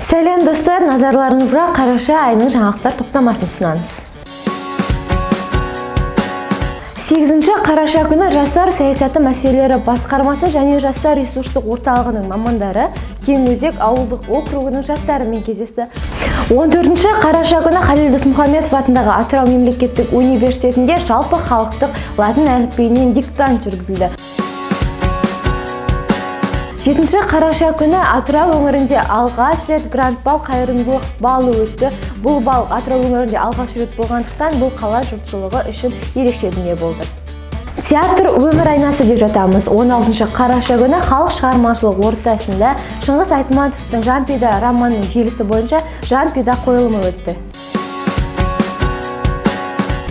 Сәлем, достар! Назарларыңызға қараша айының жаңалықтар топтамасын ұсынамыз. 8 қараша күні Жастар саясаты мәселелері басқармасы және Жастар ресурстық орталығының мамандары Кеңөзек ауылдық округінің жастарымен кездесті. 14 қараша күні Халил Досмұхамедов атындағы Атырау мемлекеттік университетінде жалпы халықтық латын әліпбиінен диктант жүргізілді. 7 қараша күні Атырау өңірінде алғаш рет Гранд бал қайырымдылық балы өтті. Бұл бал Атырау өңірінде алғаш рет болғандықтан, бұл қала жұртшылығы үшін ерекше дүние болды. Театр – өмір айнасы деп жатамыз. 16 қараша күні Халық шығармашылық ортасында Шыңғыс Айтматовтың «Жан пида» романының желісі бойынша «Жан пида» қойылымы өтті.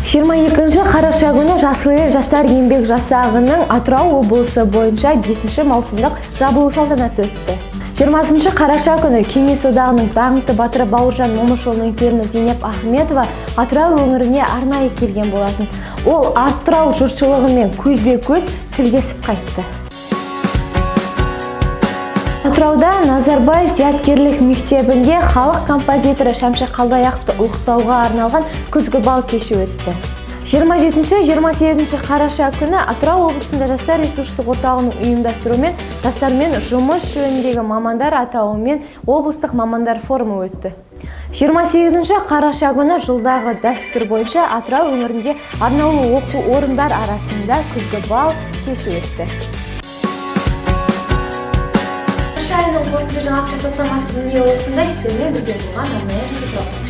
22 қараша күні «Жасыл ел» жастар еңбек жасағының Атырау облысы бойынша 5 маусымдық жабылу салтанаты өтті. 20 қараша күні Кеңес Одағының даңқты батыры Бауыржан Момышұлының келіні Зейнеп Ахметова Атырау өңіріне арнайы келген болатын. Ол Атырау жұртшылығымен көзбе-көз тілдесіп қайтты. Атырауда Назарбаев зияткерлік мектебінде халық композиторы Шәмші Қалдаяқовты ұлықтауға арналған күзгі бал кеші өтті. 27-28 қараша күні Атырау облысында Жастар ресурстық орталығының ұйымдастыруымен «Жастармен жұмыс жөніндегі мамандар» атауымен облыстық мамандар форумы өтті. 28 қараша күні жылдағы дәстүр бойынша Атырау өңірінде арнаулы оқу орындар арасында күзгі бал кеші өтті. Қараша айының қорытынды жаңалықтар топтамасы міне осындай. Сіздермен бірге болған арнайы Жас Атырау.